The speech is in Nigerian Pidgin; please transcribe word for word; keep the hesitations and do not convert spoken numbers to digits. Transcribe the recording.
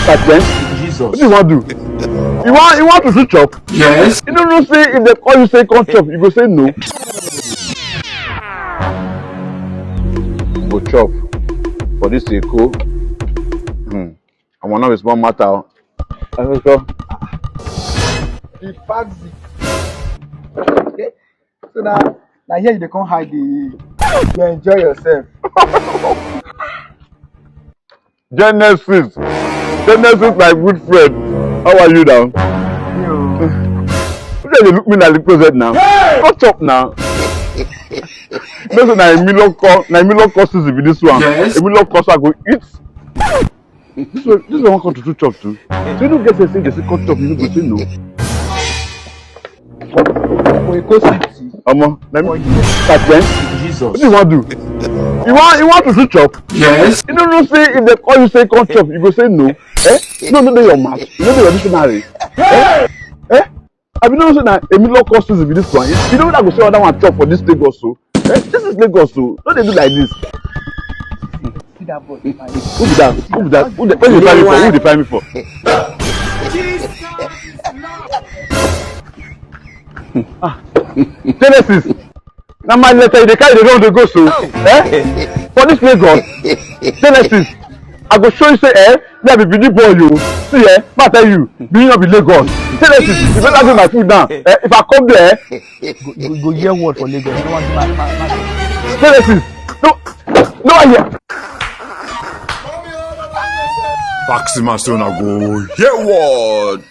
But then, Jesus. What do you want to do? You want, you want to do chop? Yes. You don't know say if they call you say come chop, you go say no. Go chop for this Eko. Hmm. I want to small matter. Let's go. The faxi. Okay. So now, now here you dey come hide the. You enjoy yourself. Genesis. Genesis, my good friend. How are you now? You. You dey look me like the closet now. Hey! What's up now? No, so na a million co-, na a million courses be this one. Yes. A million courses I go eat. This one, this one come to do chop too. So you no get sense say they say come chop, you no go say no. For Eko City. Omo, let me. But then, Jesus. What do you want to do? You want, you want to do chop? Yes. You don't know say if they call you say come chop, you go say no. Eh? No, no, no, your mouth. You know your dictionary. Eh? Eh? I be know say na a million courses be this one. You know that go say other one chop for this Lagos so. Eh? This is Lagos so. No dey do like this. See that boy. Who be that? Who be that? Who dey, where you find me for? Who dey find me for? Ah, Genesis. Na my letter you dey carry dey run dey go so. Eh? For this Lagos. Genesis. I go show you say, eh, me I be Benin boy o. See, eh, ma tell you, Benin no be Lagos. Genesis, you better give my food now. Eh, if I come there, eh, go, go, go hear word for Lagos. No one ma, ma, ma. Genesis, no, no one here. Faxi Master, una go hear word.